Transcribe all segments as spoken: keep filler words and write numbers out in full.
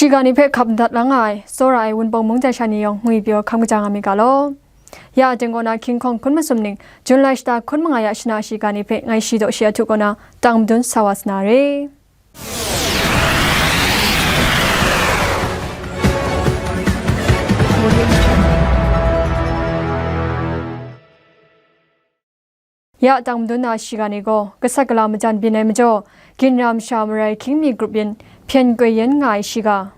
Shiga ni hpe hkap madat la nga ai, tsawra ai Wunpawng mung daisha ni yawng ngwi pyaw hkam kaja nga mi ga law. Ya aten kaw na hkying hkawng hkun masum ning, Jun lai shata hkun manga ya shana shiga ni hpe ngai shi daw shi ahtu kaw na tang madun sa wa sa na re. Ya tang madun na shiga ni gaw, gasat gala majan byin ai majaw, ginra masha marai hkying mi grup yin hpyen koi yen nga ai shiga,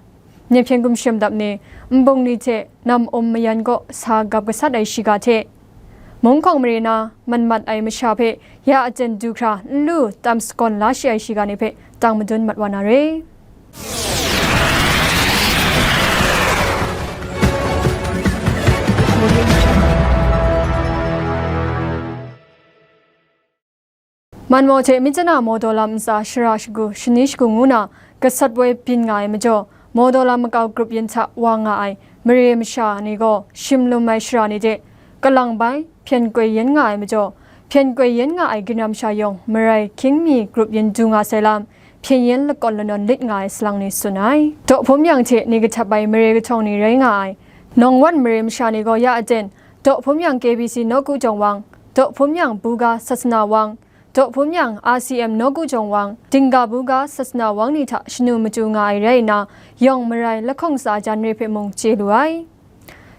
Myen hpyen gumshem dap ni nbung ni hte nam um mayan kaw sa gap gasat ai shiga hte, mung hkawng mare na man mat ai masha hpe ya aten du hkra n lu tam sagawn la shi ai shiga ni hpe tang madun mat wa na re. Manmaw hte Myitkyina Mawdaw lam ntsa shara shagu, shani shagu ngu na gasat woi byin nga ai majaw, Mawdaw lam makau grup yin hta wa nga ai mare masha ni gaw shim lum ai shara ni de kalang bai hpyen koi yen nga ai majaw, hpyen koi yen nga ai ginra masha yawng marai hkying mi grup yin du nga sai lam, hpyen yen lakawn lanawn lit nga ai salang ni tsun ai. Daw hpum yang hte ni kahtap ai mare kahtawng ni rai nga ai, nawng wan mare masha ni gaw ya aten, daw hpum yang K B C nawku jawng wang, daw hpum yang buga sasana wang, daw hpum yang R C M nawku jawng wang, dingga buga sasana wang ni hta shanu machyu nga ai rai nna, yawng marai lahkawng tsa jan re hpe mung chye lu ai.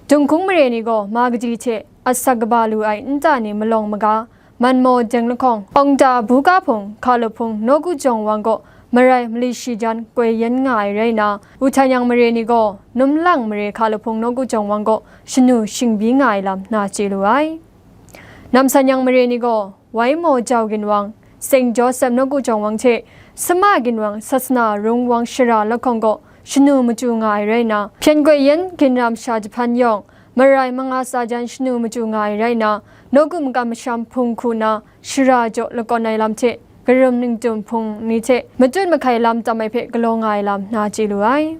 Dunghkung mare ni gaw ma kaji hte asak kaba lu ai nta ni malawng maga, Manmaw deng lahkawng, Awngda buga hpung, hkalup hpung nawku jawng wang gaw marai mali shi jan koi yen nga ai rai nna, Wutanyang mare ni gaw Numlang mare hkalup hpung nawku jawng wang gaw shanu shingbi nga ai lam na chye lu ai. Namsanyang mare ni gaw Waimaw jau ginwang, Saint Joseph nawku jawng wang hte Sama ginwang sasana rung wang shara lahkawng gaw shanu machyu nga ai rai nna, hpyen koi yen ginra masha jahpan yawng, marai manga tsa jan shanu machyu nga ai rai nna, nawku makam masham hpung hku na shara jaw lakawn ai lam hte, karum ningtum hpung ni hte matut mahkai lam tam ai hpe galaw nga ai lam na chye lu ai.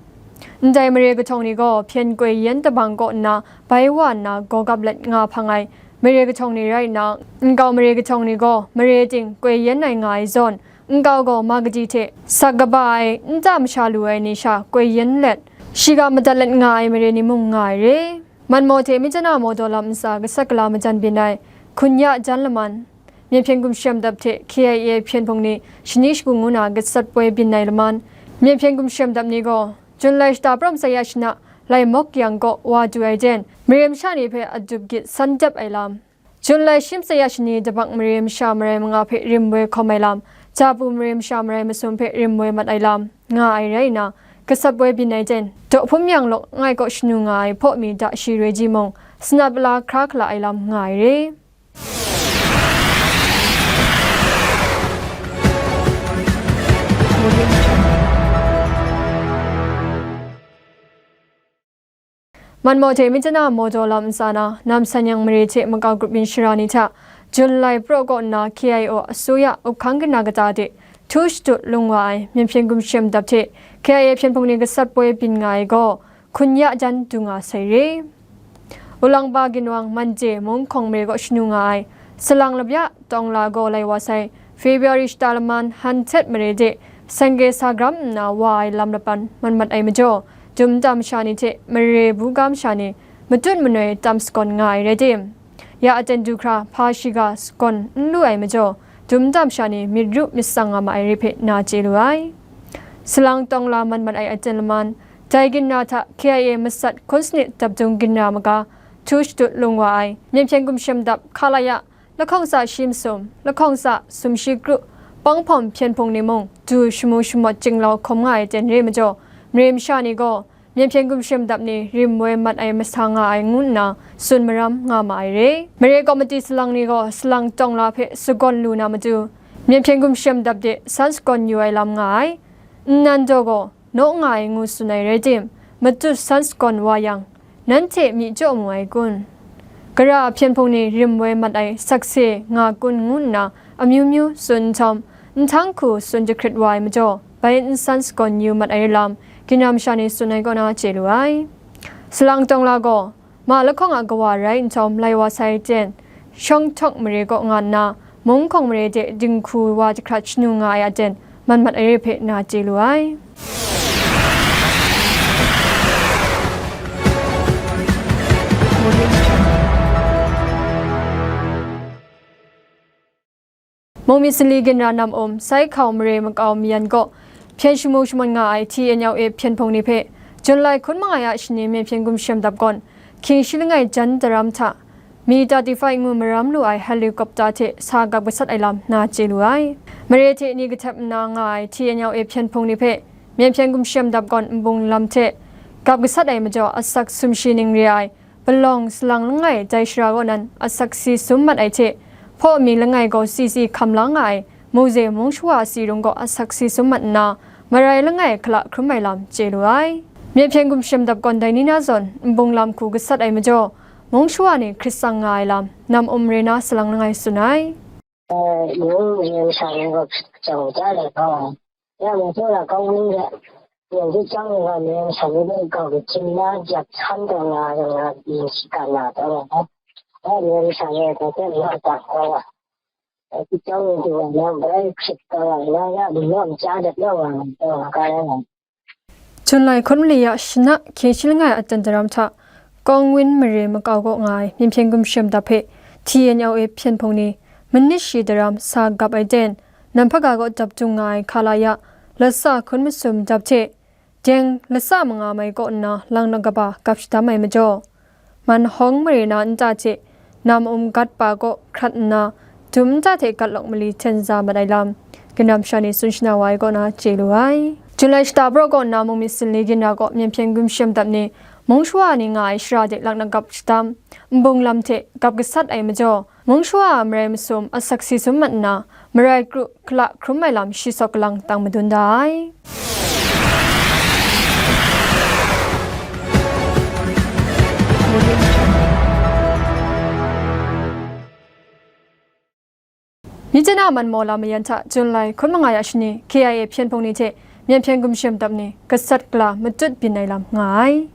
Ndai mare kahtawng ni gaw hpyen koi yen tabang kaw nna bai wa nna gaw gap let nga hpang ai mare kahtawng ni rai nna, nkau mare kahtawng ni gaw mare ting koi yen ai nga ai zawn, nkau gaw ma kaji hte sak kaba ai nta masha lu ai ni sha koi yen let, shiga madat let nga ai mare ni mung nga ai re. Manmaw hte Myitkyina Mawdaw lam ntsa gasat gala majan byin ai, Hkun Ya Jan Laman, Myen hpyen gumshem dap hte K I A hpyen hpung ni shani shagu ngu na gasat poi byin ai laman, Myen hpyen gumshem dap ni gaw Jun lai shata prawng tsai ya shana lai mawk yang kaw wa du ai jen, mare masha ni hpe adup gyit san dep ai lam, Jun lai shim tsai ya shani dabak mare masha marai manga hpe rim woi hkawm ai lam, Japu mare masha marai masum hpe rim woi mat ai lam nga ai rai nna, gasat woi byin ai jen, daw hpum yang lawk ngai kaw shanu nga ai hpaw mi da shi roi ji mung, sanat pala hkra hkala ai lam nga ai re. Manmaw hte Myitkyina Mawdaw lam ntsa na, Namsanyang mare hte makau grup yin shara ni hta, Jun lai praw kaw nna K I O asuya up hkang kina kata de htu shadut lung wa ai, Myen hpyen gumshem dap hte K I A hpyen hpung ni gasat poi byin nga ai gaw, Hkun Ya Jan du nga sai re. Ulangba ginwang Manje mung hkawng mare kaw shanu nga ai, Salang Labya Tawng La gaw lai wa sai, February shata laman Hanthet mare de sengke sa gram nna wa ai lam lapan man mat ai majaw, dum nta masha ni hte mare buga masha ni matut manoi tam sagawn nga ai rai tim, ya aten du hkra hpa shiga sagawn n lu ai majaw, dum nta masha ni myit ru myit tsang nga ma ai re hpe na chye lu ai. Salang Tawng La man mat ai aten laman, dai ginra hta K I A masat hkun sanit dap dung ginra maga htu shadut lung wa ai, Myen hpyen gumshem dap Khalaya lahkawng tsa shi masum, lahkawng tsa sumshi kru, pawng hpawm hpyen hpung ni mung du shamu shamawt jinglau hkawm nga ai ten re majaw, mare masha ni gaw Myen hpyen gumshem dap ni rim woi mat ai masa nga ai ngu nna tsun maram nga ma ai re. Mare kawmati salang ni gaw Salang Tawng La hpe sagawn lu na matu, Myen hpyen gumshem dap de san sagawn yu ai lam nga ai. Nnan daw gaw naw nga ai ngu tsun ai rai tim, matut san sagawn wa yang, nanhte myi jaw mu ai kun? Gara hpyen hpung ni rim woi mat ai sakse nga kun ngu nna amyu myu tsun nhtawm, nhtang hku tsun jahkrit wa ai majaw, bai n san sagawn yu mat ai lam, ginra masha ni tsun ai kaw na chye lu ai. Salang Tawng La gaw, ma lahkawng a kawa rai nhtawm lai wa sai ten, Shawng Htawk mare kaw nga nna, mung hkawng mare de dinghku wa jahkrat shanu nga ai aten, man mat ai re hpe na chye lu ai. Mung myit sanli ginra nam um, sai hkau mare makau mayan kaw hpyen shamu shaman nga ai T N L A hpyen hpung ni hpe, Jun lai hkun mangai a shani Myen hpyen gumshem dap gawn, hkying shi langai jan daram hta, Mi thirty-five ngu maram lu ai helicopter hte sa gap gasat ai lam na chye lu ai. Mare hte ni kahtep nna nga ai T N L A hpyen hpung ni hpe Myen hpyen gumshem dap gawn nbung lam hte gap gasat ai majaw asak sumshi ning re ai palawng salang langai dai shara kaw nan asak si sum mat ai hte, hpaw mi langai gaw C C hkam la nga ai Mose mung shawa si rung gaw asak si sum mat nna, marai langai hkala hkrum ai lam chye lu ai. Myen hpyen gumshem dap gawn dai ni na zawn nbung lam hku gasat ai majaw, mung shawa ni hkrit tsang nga ai lam, nam um re na salang langai tsun ai. 呃，有人上那个讲家里头，要么做了高危的，有的讲那个没有上那个高的，今天讲参的啊，什么饮食感啊，等等，哎，没有上那个，这没有打过了，呃，讲那个，那不爱吃的了，那那没有家的，那我们都高危了。 Jun lai hkun mali a shana hkye shi langai a jan daram hta, Kawng Win mare makau kaw nga ai Myen hpyen gumshem dap hpe T N L A hpyen hpung ni, manit shi daram sa gap ai ten, Nanhpaga kaw dap dung nga ai hkala ya, latsa hkun masum dap hte, deng latsa manga mai kaw nna lang na kaba gap shadam ai majaw, Man hawng mare na nta hte nam um gat pa kaw hkrat nna, dum nta hte gat lawk mali hten za mat ai lam, ginram sha ni tsun shana wa ai kaw na chye lu ai. Jun lai shata baraw kaw nna mung myit sanli ginra kaw Myen hpyen gumshem dap ni, mung shawa ni nga ai shara de lak na gap shadam, nbung lam hte gap gasat ai majaw, mung shawa a marai masum asak si sum mat nna, marai kru hkala hkrum ai lam shi sawk galang tang madun da ai. Myitkyina Manmaw lam mayan hta Jun lai hkun mangai a shani K I A hpyen hpung ni hte Myen hpyen gumshem dap ni gasat gala matut byin ai lam nga ai.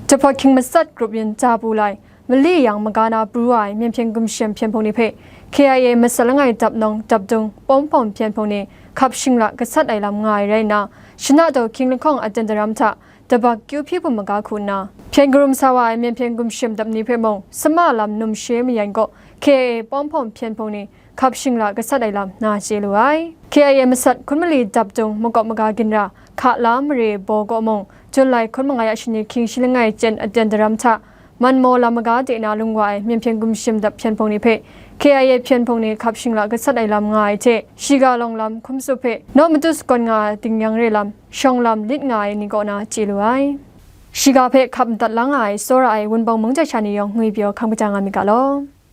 Jahpawt hkying matsat grup yin ja pru lai, mali yang maga na pru ai Myen hpyen gumshem hpyen hpung ni hpe K I A masat langai dap nawng dap dung pawm hpawm hpyen hpung ni hkap shingla gasat ai lam nga ai rai nna, shana taw hkying lahkawng a jan daram hta dabak kyu hpyi bum maga hku nna, hpyen karum sa wa ai Myen hpyen gumshem dap ni hpe mung, sama lam numshe mayan kaw K I A pawm hpawm hpyen hpung ni hkap shingla gasat ai lam na chye lu ai. K I A masat hkun mali dap dung makawp maga ginra hka la mare baw kaw mung, Jun lai hkun mangai a shani hkying shi langai jen a jan daram hta, Manmaw lam maga de na lung wa ai Myen hpyen gumshem dap hpyen hpung ni hpe K I A hpyen hpung ni hkap shingla gasat ai lam nga ai hte, shiga lawng lam hkum tsup hpe naw matu sakawn nga ai dingyang re lam, shawng lam lit nga ai ni kaw na chye lu ai. Shiga hpe hkap madat la nga ai tsawra ai Wunpawng mung jai sha ni yawng ngwi pyaw hkam kaja nga myit ga law.